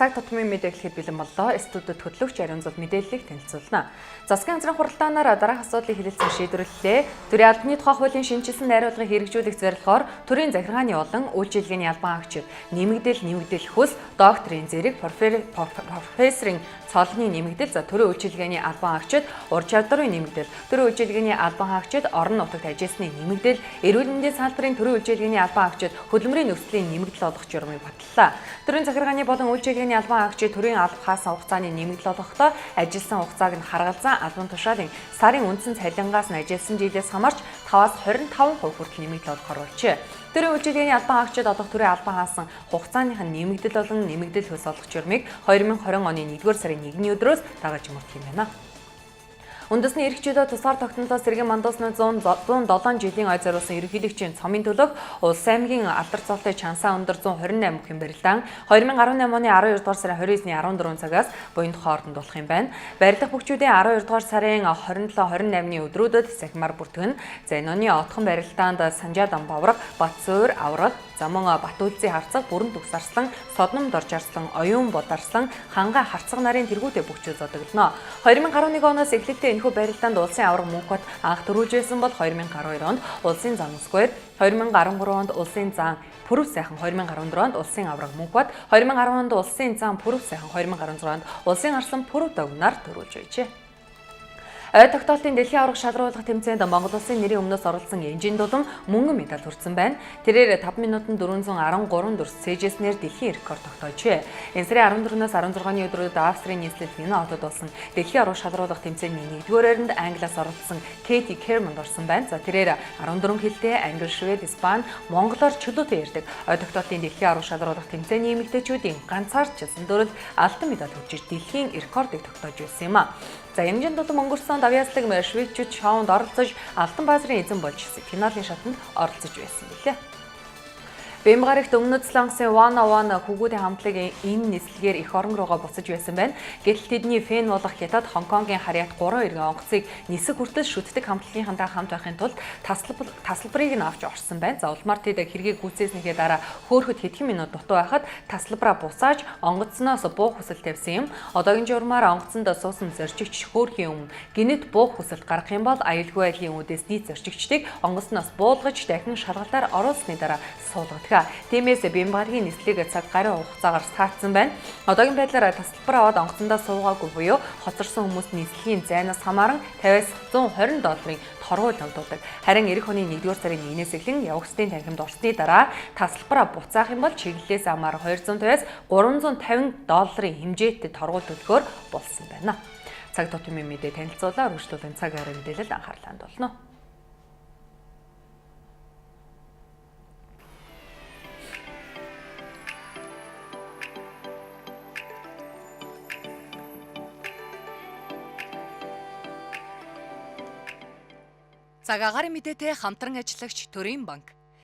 Цаг тутмын мэдээ эхлэхэд бэлэн боллоо. Студид хөтлөгч Ариун Зул мэдээллийг танилцуулна. Засгийн газрын хуралдаанаар дараах асуудлыг хэлэлцэн шийдвэрлэлээ. Төрийн албаны тухай хуулийн шинэчилсэн найруулгыг хэрэгжүүлэх зорилгоор төрийн захиргааны болон үйлчилгээний албан хаагчид нэмэгдэл хөлс, докторийн зэрэг, профессорын цолны нэмэгдэл, за төрийн үйлчилгээний албан хаагчид ур чадварын нэмэгдэл, төрийн үйлчилгээний албан хаагчид орон нутагт ажилласны нэмэгдэл, эрүүл мэндийн салбарын төрийн үйлчилгээний албан хаагчид хөдөлмөрийн нөхцөлийн нэмэгдэл олгох журмыг баталлаа. Төрийн захиргааны болон үйлчилгээний албан хаагчид төрийн алба хаасан хугацааны нэмэгдэл олгохдоо ажилласан хугацааг нь харгалзан албан тушаалын сарын үндсэн цалингаас нь ажилласан жилээс хамаарч 5-аас 25% хүртэл нэмэгдэл олгохоор болжээ. Төрийн үйлчилгээний албан хаагчид олох төрийн албан хаасан хугацааных нь нэмэгдэл болон нэмэгдэл хөлс олгох журмыг 2020 оны 1-р сарын 1-ний өдрөөс дагаж мөрдөх юм байна. Үндэсний эрх чөлөө тусгаар тогтнолоос сэргэн мандуулсны 107 жилийн ой зориулсан ерөнхийлөгчийн цомын төлөөх Улс аймгийн алдар цолтой Чансаа өндөр 128 бүхэн барилдаан 2018 оны 12 дугаар сарын 29-ний 14 цагаас буян хооронд болох юм байна. Барилдах бүхчүүдийн 12 дугаар сарын 27 28-ны өдрүүдэд сахимаар бүртгэн. За энэ оны отхон барилдаанд Санжаадан Боврог, Батсуур, Аврал, Замун Батүлзийн харцаг, Бүрэн төгс арслан, Содном Дорж арслан, Оюун Бод арслан, Хангай харцаг нарын тэргүүтэй бүхчүүд зодоглоно. 2011 оноос эхлэлтэй энэхүү барилдаанд улсын аварга мөнхөт анх төрүүлж байсан бол 2012 онд улсын зан сквер, 2013 онд улсын зан Пүрэв сайхан, 2014 онд улсын аварга мөнхөт, 2010 онд улсын зан Пүрэв сайхан, 2016 онд улсын арслан Пүрэв догнаар төрүүлж байжээ. Ой тогтоолтын дэлхийн аварга шалруулах тэмцээнд Монгол улсын нэрийн өмнөөс оролцсон Энжин Дулан мөнгөн медаль хүртсэн байна. Тэрээр 5 минутанд 413 дүрс цээжснээр дэлхийн рекорд тогтоожээ. Энэ сарын 14-өөс 16-ны өдрүүдэд Австрийн нийслэл Вена хотод болсон дэлхийн аварга шалруулах тэмцээний 1-р байранд Англиас оролцсон Кейти Кермонд орсон байна. За тэрээр 14 хэлтэй англи, швед, испани, монголоор чөлөөтэй ярьдаг. Ой тогтоолтын дэлхийн аварга шалруулах тэмцээний эмэгтэйчүүдийн ганцаарчилсан дөрөл алтан медаль хүрчиж дэлхийн рекордыг тогтоож байсан юм а. За Янжин Дулан өнгөрсөн давьяаслаг шведчүүд шоунд оролцож алтан баазрын эзэн болж финалийн шатанд оролцож байсан билээ. Бэмгарагт Өмнөд Солонгосын Вана Вана хүүгүүдийн хамтлаг энэ нислэгээр эх орон руугаа буцаж байсан байна. Гэтэл тэдний фэн болох Хятад Хонконгийн харьяат 3 эргэн онгоцыг нисэх хүртэл шүтдэг хамтлагийнхантай хамт байхын тулд тасалбарыг нь авч орсон байна. За улмаар тэд хэргийг гүйцээснийхээ дараа хөөхөд хэдхэн минут дутуу байхад тасалбараа буцааж онгоцноос буух хүсэл тавьсан юм. Одоогийн журмаар онгоцонд суусан зорчигч хөөрхийн өмнө гинэт буух хүсэлт гаргах юм бол аюулгүй байдлын үүдээс нийт зорчигчдыг онгоцноос буулгаж дахин шалгалтаар оруулсны дараа суулгадаг. Тиймээс Бэмгаргийн нислэг цаг гарын хугацаагаар саатсан байна. Одоогийн байдлаар тасалбар аваад онгоцондоо суугаагүй буюу хоцорсон хүмүүс нислэгийн зайнаас хамааран 50-аас 120 долларын торгуул тогтоодог. Харин эх оны 1-р сарын 1-ээс эхлэн явагчдын танхимд орсны дараа тасалбараа буцаах юм бол чиглэлээс хамааран 250-аас 350 долларын хэмжээтэй торгуул төлөхөөр болсон байна. Цаг тутмын мэдээ танилцуулаа. Үргэлжлүүлэн цаг харин мэдээлэл анхаарлаа хандуулна. Цаг агаарын мэдээтэй хамтран ажиллагч Төрийн банк.